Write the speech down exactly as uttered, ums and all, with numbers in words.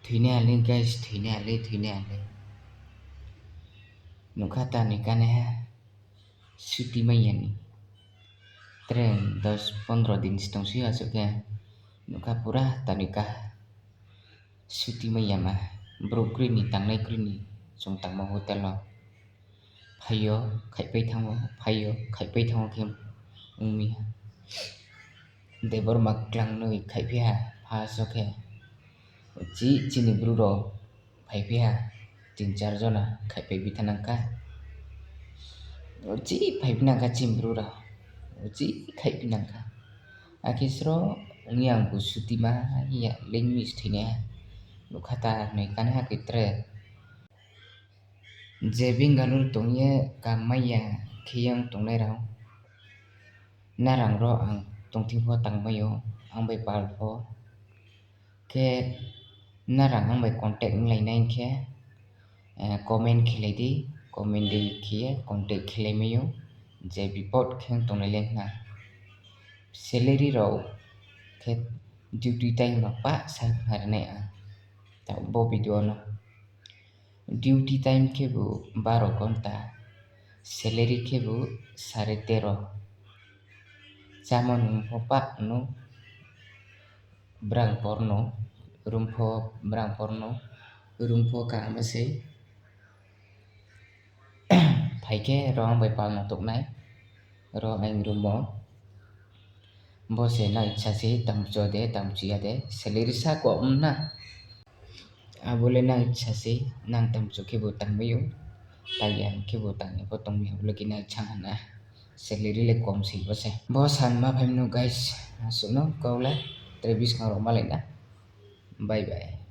Thwinai le guys, thwinai le, thwinai le. Nukha tanwi kane ha. Suti maiyani. Tren dos pondro din sitong si aso ke. Nukha pura tanwi ka. Suti maiyama. Bro krini, tangnai krini. Song tangma hotel lo. Phaiyo, khaipai thango, phaiyo, khaipai thango khe ungmi ha. Debor maklang nui khaipi ha, pha so khe. Chi, chini bru ro, phaipi ha. Tin char jona, khaipai bi thanang ka. Chi, phaipi nang ka chin bru ro. Chi, khaipi nang ka. Akisro, ungyang ku suti ma, ya, ling mis thine ha. Nukha tanwi kane ha kitre. Je Bengaluru tongye kam maiya kheyang tongnairao. Narang ro ang tongthing pho tangmaio, ang bai pal pho. Khe narang ang bai contact nglai nai khe, eh, comment khelai di, comment di khiye contact khelai maio, je bipot kheyang tongnai leng na. Salary ro khe duty time ma pa sang har nai a. Ta bo video no. Duty time khebu baro ghonta, salary khebu sare tero. Chamon pho pa no, brang porno, room pho brang porno, room pho ka amase. Phaikhe ro ang bai palna tuknai, ro ang room mo. Bo se nang ichha se tam cho de, tam chia de, salary sa ko um na. Abole nang ichha se, nang tam cho khebu tang mayo, tayang khebu tang ko tong mi abole ki nang ichha na. Salary le kom se bo se. Bo san ma phai no guys, suno ko le, tre bis kang ro ma le na. Bye bye.